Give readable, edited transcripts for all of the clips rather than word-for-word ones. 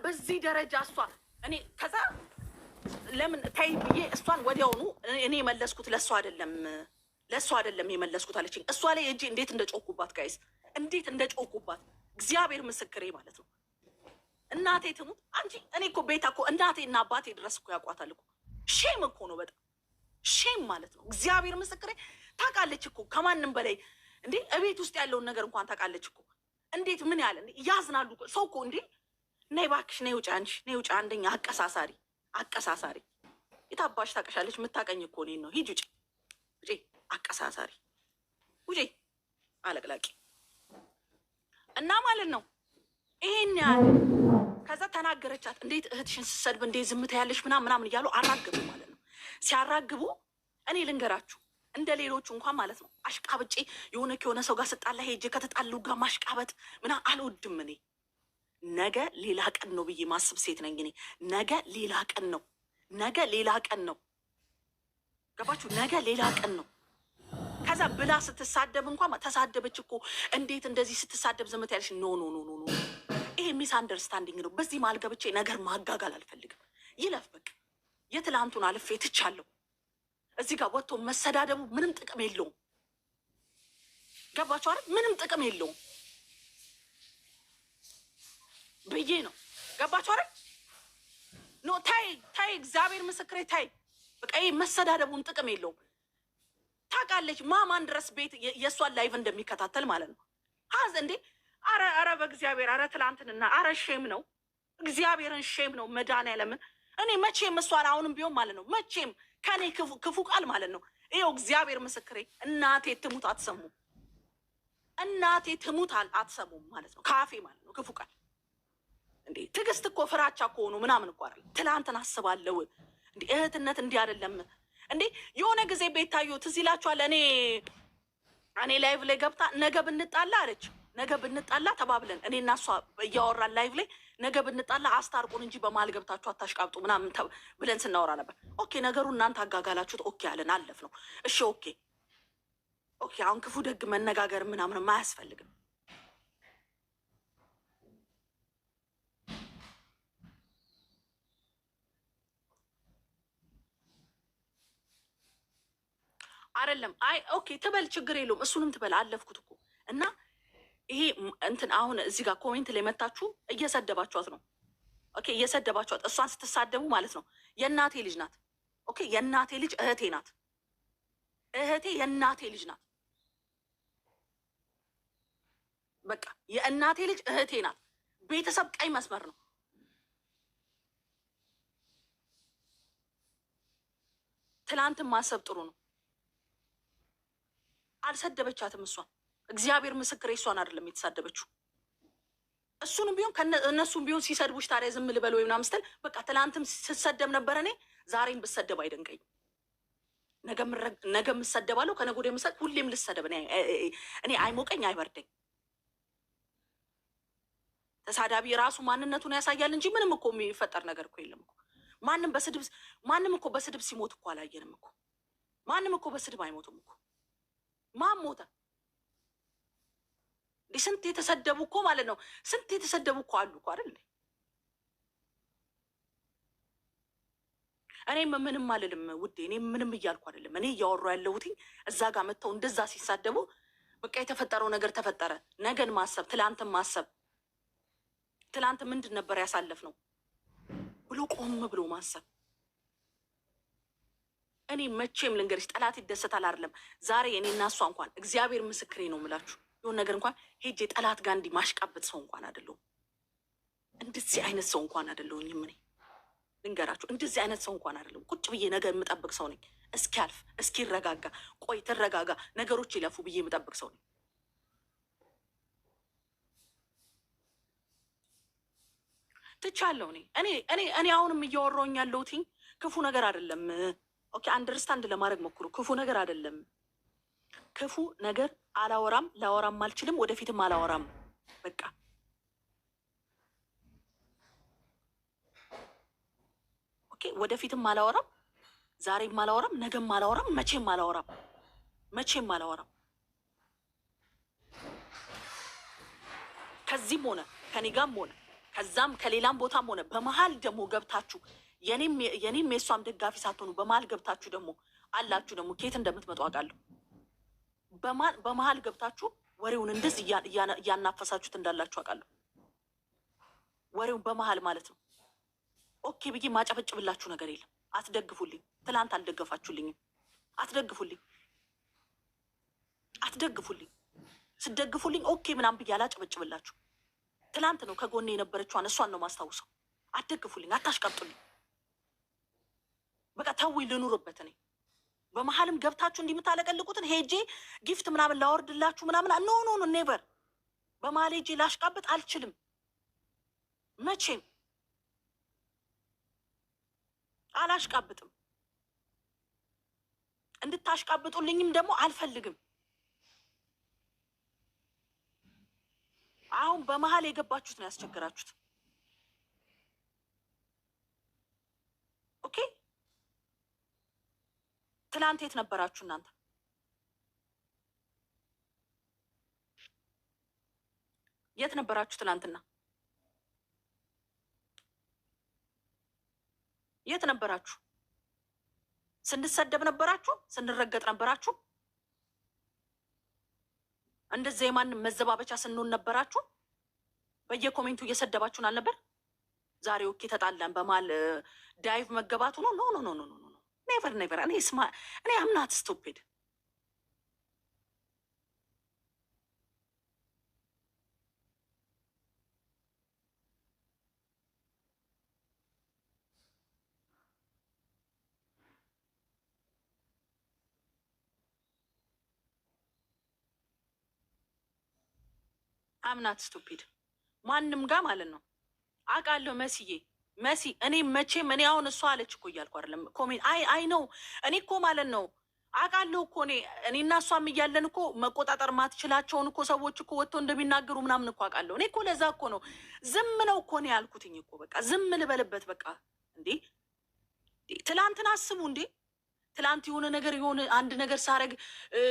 በዚህ ደረጃ እሷ እኔ ከዛ ለምን ተይ ብዬ እሷን ወዲያውኑ እኔ የመለስኩት ለእሷ አይደለም፣ ለእሷ አይደለም የመለስኩት አለችኝ። እሷ ላይ እጄ እንዴት እንደጮኩባት guys፣ እንዴት እንደጮኩባት እግዚአብሔር ምስክሬ ማለት ነው። እናቴ ትሙት አንቺ፣ እኔ እኮ ቤታ እኮ እናቴ እና አባቴ ድረስ እኮ ያውቋታል እኮ። Shame እኮ ነው፣ በጣም shame ማለት ነው። እግዚአብሔር ምስክሬ ታውቃለች እኮ ከማንም በላይ እንዴ፣ እቤት ውስጥ ያለውን ነገር እንኳን ታውቃለች እኮ። እንዴት ምን ያህል ያዝናሉ ሰው እኮ። እንዴ ነይ እባክሽ፣ ነይ ውጭ፣ አንቺ ነይ ውጭ። አንደኛ አቀሳሳሪ፣ አቀሳሳሪ የታባሽ ታውቀሻለች። የምታቀኝ እኮ እኔን ነው። ሂጅ ውጭ፣ ውጪ፣ አቀሳሳሪ ውጪ፣ አለቅላቂ እና ማለት ነው ይሄን ያህል። ከዛ ተናገረቻት። እንዴት እህትሽን ስትሰድብ እንዴት ዝም ትያለሽ ምናምን ምናምን እያሉ አራግቡ ማለት ነው። ሲያራግቡ እኔ ልንገራችሁ፣ እንደ ሌሎቹ እንኳን ማለት ነው አሽቃብጬ የሆነ ከሆነ ሰው ጋር ስጣላ ሄጄ ከተጣሉ ጋር ማሽቃበጥ ምናምን አልወድም። እኔ ነገ ሌላ ቀን ነው ብዬ ማስብ ሴት ነኝ። እኔ ነገ ሌላ ቀን ነው፣ ነገ ሌላ ቀን ነው። ገባችሁ? ነገ ሌላ ቀን ነው። ከዛ ብላ ስትሳደብ እንኳን ተሳደበች እኮ፣ እንዴት እንደዚህ ስትሳደብ ዝም ትያለሽ? No, no, no, no, no፣ ይሄ misunderstanding ነው። በዚህ መሀል ገብቼ ነገር ማጋጋል አልፈልግም። ይለፍ በቃ። የትላንቱን አልፌ ትቻለሁ። እዚህ ጋር ወጥቶ መሰዳደቡ ምንም ጥቅም የለውም። ገባችሁ አይደል? ምንም ጥቅም የለውም ብዬ ነው። ገባችሁ አይደል? No፣ ታይ ታይ፣ እግዚአብሔር ምስክሬ ታይ። በቃ ይሄ መሰዳደቡን ጥቅም የለውም። ታውቃለች ማማን ድረስ ቤት የእሷን live እንደሚከታተል ማለት ነው። ሀዝ እንዴ፣ አረ አረ በእግዚአብሔር፣ አረ ትላንትንና አረ shame ነው፣ እግዚአብሔርን shame ነው። መድኃኒዓለምን እኔ መቼም እሷን አሁንም ቢሆን ማለት ነው መቼም ከኔ ክፉ ክፉ ቃል ማለት ነው ይኸው እግዚአብሔር ምስክሬ እናቴ ትሙት አትሰሙም። እናቴ ትሙት አትሰሙም ማለት ነው ካፌ ማለት ነው ክፉ ቃል። እንዴ ትዕግስት እኮ ፍራቻ እኮ ሆኖ ምናምን እኮ አይደለም። ትላንትን አስባለሁ፣ እንዴ እህትነት እንዲህ አይደለም እንዴ። የሆነ ጊዜ ቤታዮ ትዝ ይላችኋል። እኔ live ላይ ገብታ ነገ ብንጣላ አለች። ነገ ብንጣላ ተባብለን እኔ እና እሷ እያወራን live ላይ ነገ ብንጣላ አስታርቁን እንጂ በመሀል ገብታችሁ አታሽቃብጡ ምናምን ብለን ስናወራ ነበር። Okay፣ ነገሩ እናንተ አጋጋላችሁት። Okay አለን፣ አለፍ ነው። እሺ okay okay። አሁን ክፉ ደግ መነጋገር ምናምን አያስፈልግም። አይደለም፣ አይ okay ትበል፣ ችግር የለውም። እሱንም ትበል፣ አለፍኩት እኮ። እና ይሄ እንትን አሁን እዚህ ጋር comment ላይ መታችሁ እየሰደባችኋት ነው። Okay፣ እየሰደባችኋት፣ እሷን ስትሳደቡ ማለት ነው። የእናቴ ልጅ ናት። Okay፣ የእናቴ ልጅ እህቴ ናት። እህቴ የእናቴ ልጅ ናት። በቃ የእናቴ ልጅ እህቴ ናት። ቤተሰብ ቀይ መስመር ነው። ትላንትን ማሰብ ጥሩ ነው። አልሰደበቻትም እሷን። እግዚአብሔር ምስክሬ እሷን አይደለም የተሳደበችው። እሱንም ቢሆን እነሱም ቢሆን ሲሰድቡሽ ታዲያ ዝም ልበል ወይ ምናምን ስትል በቃ ትላንትም ስሰደብ ነበር እኔ፣ ዛሬም ብሰደብ አይደንቀኝም። ነገ የምሰደባለሁ፣ ከነገ ወዲያ የምሰ ሁሌም ልሰደብ። እኔ አይሞቀኝ አይበርደኝ። ተሳዳቢ ራሱ ማንነቱን ያሳያል እንጂ ምንም እኮ የሚፈጠር ነገር እኮ የለም እኮ። ማንም በስድብ፣ ማንም እኮ በስድብ ሲሞት እኮ አላየንም እኮ። ማንም እኮ በስድብ አይሞትም እኮ። ማን ሞተ? እንዲህ ስንት የተሰደቡ እኮ ማለት ነው። ስንት የተሰደቡ እኮ አሉ እኮ፣ አይደል? እኔም ምንም አልልም ውዴ። እኔ ምንም እያልኩ አይደለም። እኔ እያወራሁ ያለሁትኝ እዛ ጋር መጥተው እንደዛ ሲሳደቡ በቃ የተፈጠረው ነገር ተፈጠረ። ነገን ማሰብ፣ ትላንትን ማሰብ፣ ትላንት ምንድን ነበር ያሳለፍነው ብሎ ቆም ብሎ ማሰብ። እኔ መቼም ልንገርሽ ጠላት ይደሰታል አይደለም። ዛሬ እኔ እና እሷ እንኳን፣ እግዚአብሔር ምስክሬ ነው የምላችሁ፣ የሆነ ነገር እንኳን ሄጄ ጠላት ጋር እንዲህ ማሽቃበጥ ሰው እንኳን አይደለሁም። እንደዚህ አይነት ሰው እንኳን አይደለሁኝም። እኔ ልንገራችሁ፣ እንደዚህ አይነት ሰው እንኳን አይደለሁም። ቁጭ ብዬ ነገ የምጠብቅ ሰው ነኝ። እስኪያልፍ፣ እስኪረጋጋ፣ ቆይ ትረጋጋ፣ ነገሮች ይለፉ ብዬ የምጠብቅ ሰው ነኝ። ትቻለሁ። እኔ አሁንም እያወራሁኝ ያለሁትኝ ክፉ ነገር አይደለም። Okay፣ understand ለማድረግ ሞክሩ። ክፉ ነገር አይደለም። ክፉ ነገር አላወራም፣ ላወራም አልችልም፣ ወደፊትም አላወራም። በቃ okay፣ ወደፊትም አላወራም፣ ዛሬም አላወራም፣ ነገም አላወራም፣ መቼም አላወራም፣ መቼም አላወራም። ከዚህም ሆነ ከኔ ጋርም ሆነ ከዛም ከሌላም ቦታም ሆነ በመሀል ደግሞ ገብታችሁ የኔም የእሷም ደጋፊ ሳትሆኑ በመሀል ገብታችሁ ደግሞ አላችሁ፣ ደግሞ ከየት እንደምትመጡ አውቃለሁ። በመሀል ገብታችሁ ወሬውን እንደዚህ እያናፈሳችሁት እንዳላችሁ አውቃለሁ። ወሬውን በመሀል ማለት ነው። Okay ብዬ ማጨበጭብላችሁ ነገር የለም። አትደግፉልኝ። ትላንት አልደገፋችሁልኝም። አትደግፉልኝ፣ አትደግፉልኝ። ስደግፉልኝ okay ምናምን ብዬ አላጨበጭብላችሁ። ትላንት ነው ከጎኔ የነበረችዋን እሷን ነው ማስታውሰው። አትደግፉልኝ፣ አታሽቀብጡልኝ። በቃ ተውኝ፣ ልኑርበት። እኔ በመሀልም ገብታችሁ እንዲህ የምታለቀልቁትን ሄጄ gift ምናምን ላወርድላችሁ ምናምን፣ no, no, no, never። በመሀል ሄጄ ላሽቃብጥ አልችልም መቼም አላሽቃብጥም። እንድታሽቃብጡልኝም ደግሞ አልፈልግም። አሁን በመሀል የገባችሁት ነው ያስቸገራችሁት። Okay፣ ትላንት የት ነበራችሁ እናንተ? የት ነበራችሁ ትላንትና? የት ነበራችሁ? ስንሰደብ ነበራችሁ? ስንረገጥ ነበራችሁ? እንደዚያ የማንም መዘባበቻ ስንሆን ነበራችሁ? በየ comment ኡ እየሰደባችሁን አልነበር? ዛሬ okay ተጣላን በመሀል dive መገባቱ ነው። No, no, no, no, no, no, never, never። እኔ ስማ፣ እኔ I'm not stupid, I'm not stupid ማንም ጋር ማለት ነው። አውቃለሁ መስዬ፣ መሲ፣ እኔ መቼም እኔ አሁን እሷ አለች እኮ እያልኩ አይደለም። Comment I know። እኔ እኮ ማለት ነው አውቃለሁ እኮ፣ እኔ እኔና እሷም እያለን እኮ መቆጣጠር ማትችላቸውን እኮ ሰዎች እኮ ወጥተው እንደሚናገሩ ምናምን እኮ አውቃለሁ። እኔ እኮ ለዛ እኮ ነው ዝም ነው እኮ እኔ ያልኩትኝ እኮ፣ በቃ ዝም ልበልበት በቃ። እንዴ፣ ትላንትን አስቡ እንዴ፣ ትላንት የሆነ ነገር፣ የሆነ አንድ ነገር ሳረግ፣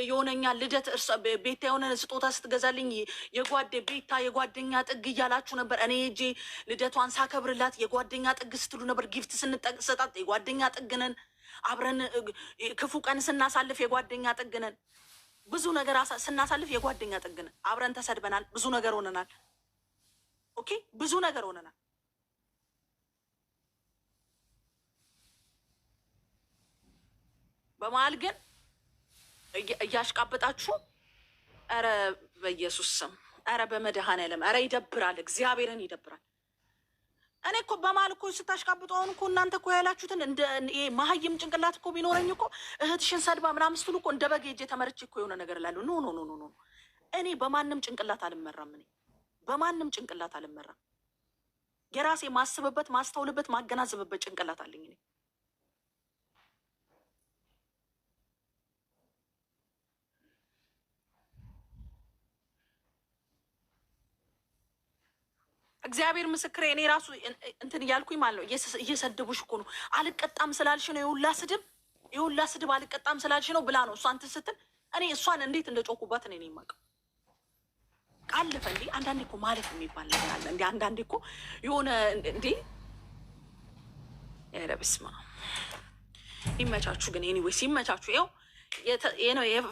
የሆነኛ ልደት ቤታ የሆነ ስጦታ ስትገዛልኝ የጓደ ቤታ የጓደኛ ጥግ እያላችሁ ነበር። እኔ ሄጄ ልደቷን ሳከብርላት የጓደኛ ጥግ ስትሉ ነበር። Gift ስንሰጣጥ የጓደኛ ጥግ ነን። አብረን ክፉ ቀን ስናሳልፍ የጓደኛ ጥግ ነን። ብዙ ነገር ስናሳልፍ የጓደኛ ጥግ ነን። አብረን ተሰድበናል። ብዙ ነገር ሆነናል። Okay፣ ብዙ ነገር ሆነናል። በመሀል ግን እያሽቃበጣችሁ፣ ኧረ በኢየሱስ ስም፣ ኧረ በመድኃኔዓለም፣ ኧረ ይደብራል፣ እግዚአብሔርን ይደብራል። እኔ እኮ በመሀል እኮ ስታሽቃብጡ፣ አሁን እኮ እናንተ እኮ ያላችሁትን እንደ ይሄ መሀይም ጭንቅላት እኮ ቢኖረኝ እኮ እህትሽን ሰድባ ምናምን ስትሉ እኮ እንደ በግ ሄጄ ተመርቼ እኮ የሆነ ነገር እላለሁ። No, no, no, no, no፣ እኔ በማንም ጭንቅላት አልመራም። እኔ በማንም ጭንቅላት አልመራም። የራሴ ማስብበት፣ ማስተውልበት፣ ማገናዘብበት ጭንቅላት አለኝ እኔ። እግዚአብሔር ምስክሬ፣ እኔ ራሱ እንትን እያልኩኝ ማለት ነው፣ እየሰደቡሽ እኮ ነው፣ አልቀጣም ስላልሽ ነው የሁላ ስድብ፣ የሁላ ስድብ አልቀጣም ስላልሽ ነው ብላ ነው እሷ እንትን ስትል፣ እኔ እሷን እንዴት እንደጮኩባት እኔ ነኝ የማውቀው። አለፈ እንዴ። አንዳንዴ እኮ ማለፍ የሚባል ነገር አለ እንዴ። አንዳንዴ እኮ የሆነ እንዴ፣ ኧረ በስመ አብ። ይመቻችሁ። ግን anyways ይመቻችሁ። ይኸው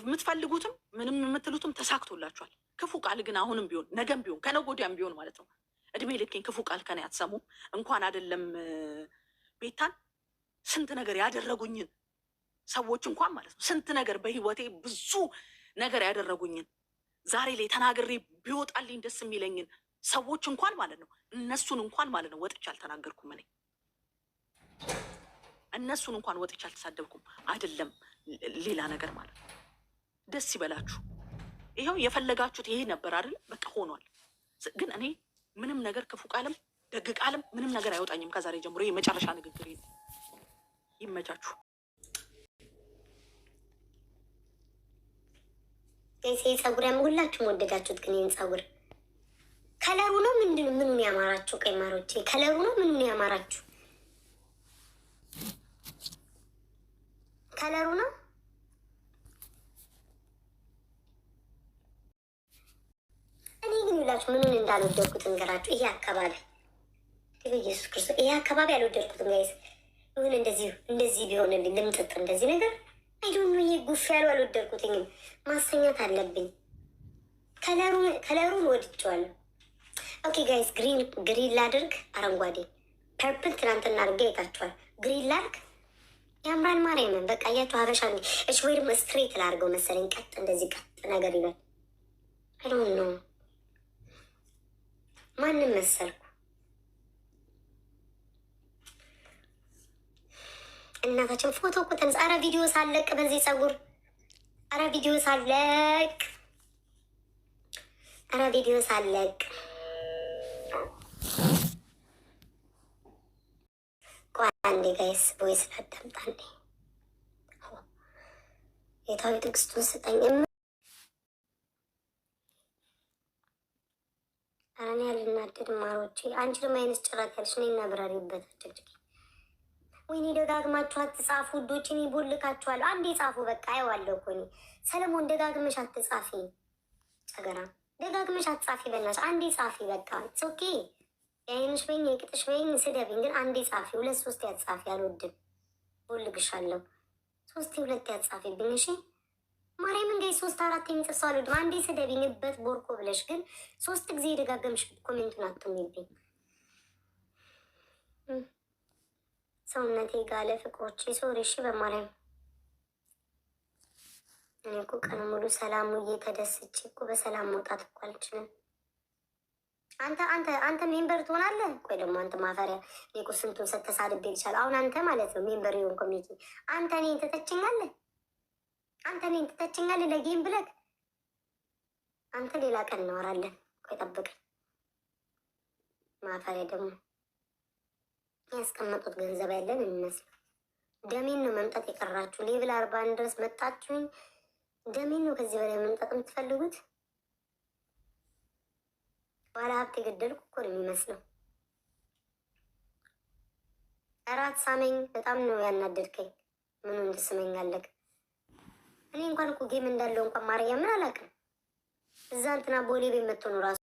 የምትፈልጉትም ምንም የምትሉትም ተሳክቶላችኋል። ክፉ ቃል ግን አሁንም ቢሆን፣ ነገም ቢሆን፣ ከነገ ወዲያም ቢሆን ማለት ነው፣ እድሜ ልኬን ክፉ ቃል ከኔ አትሰሙ። እንኳን አይደለም ቤታን፣ ስንት ነገር ያደረጉኝን ሰዎች እንኳን ማለት ነው፣ ስንት ነገር በህይወቴ ብዙ ነገር ያደረጉኝን፣ ዛሬ ላይ ተናግሬ ቢወጣልኝ ደስ የሚለኝን ሰዎች እንኳን ማለት ነው፣ እነሱን እንኳን ማለት ነው ወጥቼ አልተናገርኩም። እኔ እነሱን እንኳን ወጥቼ አልተሳደብኩም። አይደለም ሌላ ነገር ማለት ነው። ደስ ይበላችሁ። ይኸው የፈለጋችሁት ይሄ ነበር አይደል? በቃ ሆኗል። ግን እኔ ምንም ነገር፣ ክፉ ቃልም ደግ ቃልም ምንም ነገር አይወጣኝም ከዛሬ ጀምሮ። የመጨረሻ ንግግር ነው። ይመቻችሁ። Guys፣ ይሄ ፀጉር ያም ሁላችሁም ወደዳችሁት። ግን ይህን ፀጉር color ኡ ነው ምንድን ምኑን ያማራችሁ? ቀይ ማሮቼ፣ color ኡ ነው ምኑን ያማራችሁ? Color ኡ ነው። እኔ ግን ይላችሁ ምኑን እንዳልወደድኩት እንገራችሁ። ይሄ አካባቢ በኢየሱስ ክርስቶስ ይሄ አካባቢ አልወደድኩትም guys። ይሁን እንደዚህ እንደዚህ ቢሆንልኝ ልምጥጥ እንደዚህ ነገር I don't know። ይሄ ጉፍ ያሉ አልወደድኩትኝም። ማሰኛት አለብኝ። Color ኡን ወድጄዋለሁ። Okay guys, green green ላድርግ፣ አረንጓዴ purple ትናንትና አድርጌ አይታችኋል። Green ላድርግ፣ ያምራል። ማርያምን በቃ እያችሁ ሀበሻ። እሺ፣ ወይ ደግሞ straight ላድርገው መሰለኝ፣ ቀጥ እንደዚህ ቀጥ ነገር ይበል። I don't know ማንም መሰልኩ። እናታችን ፎቶ እኮ ተነሳ። አረ ቪዲዮ ሳለቅ በዚህ ፀጉር፣ አረ ቪዲዮ ሳለቅ፣ አረ ቪዲዮ ሳለቅ። ቆይ አንዴ guys፣ voice ላዳምጥ አንዴ። ጌታዊ ትዕግስቱን ስጠኝ። ኧረ እኔ አልናደድም ማሮቼ። አንቺ ደግሞ አይነት ጭራት ያለሽ እኔና ብራሪበት ጭቅጭቅ። ወይኔ ደጋግማችሁ አትጻፉ ውዶች፣ እኔ ቦልካችኋለሁ። አንዴ ጻፉ በቃ አየዋለሁ እኮ እኔ። ሰለሞን ደጋግመሽ አትጻፊ፣ ጨገራ ደጋግመሽ አትጻፊ፣ በእናትሽ አንዴ ጻፊ በቃ። Okay፣ የአይንሽ በይኝ የቅጥሽ በይኝ ስደብኝ፣ ግን አንዴ ጻፊ። ሁለት ሶስት ያጻፊ አልወድም፣ ቦልግሻለሁ። ሶስቴ ሁለት ያጻፊብኝ እሺ። ማርያምን guys ሶስት አራት የሚጽፍ ሰው አልወድም። አንዴ ስደቢኝበት ቦርኮ ብለሽ ግን ሶስት ጊዜ የደጋገምሽ comment ኡን አትሙይብኝ። ሰውነቴ ጋለ ፍቅሮቼ፣ sorry እሺ። በማርያም እኔ እኮ ቀን ሙሉ ሰላም ውዬ ተደስቼ እኮ በሰላም መውጣት እኮ አልችልም። አንተ አንተ አንተ member ትሆናለህ። ቆይ ደግሞ አንተ ማፈሪያ፣ እኔ እኮ ስንቱን ስተሳድቤ ይልሻል። አሁን አንተ ማለት ነው member የሆን ኮሚቴ አንተ እኔን ትተችኛለህ። አንተ እኔን ትተችኛለህ ለ game ብለህ አንተ ሌላ ቀን እናወራለን። ቆይ ጠብቀኝ። ማፈሪያ ደግሞ ያስቀመጡት ገንዘብ ያለን የሚመስለው ደሜን ነው መምጣት የቀራችሁ። Level 41 ድረስ መጣችሁኝ። ደሜን ነው ከዚህ በላይ መምጣት የምትፈልጉት? ባለ ሀብት የገደልኩ እኮ ነው የሚመስለው። እራት ሳመኝ። በጣም ነው ያናደድከኝ። ምኑ እንድስመኛለህ? እኔ እንኳን እኮ game እንዳለው እንኳን ማርያምን አላውቅም። እዛ እንትና ቦሌ ቤት መጥቶ ነው ራሱ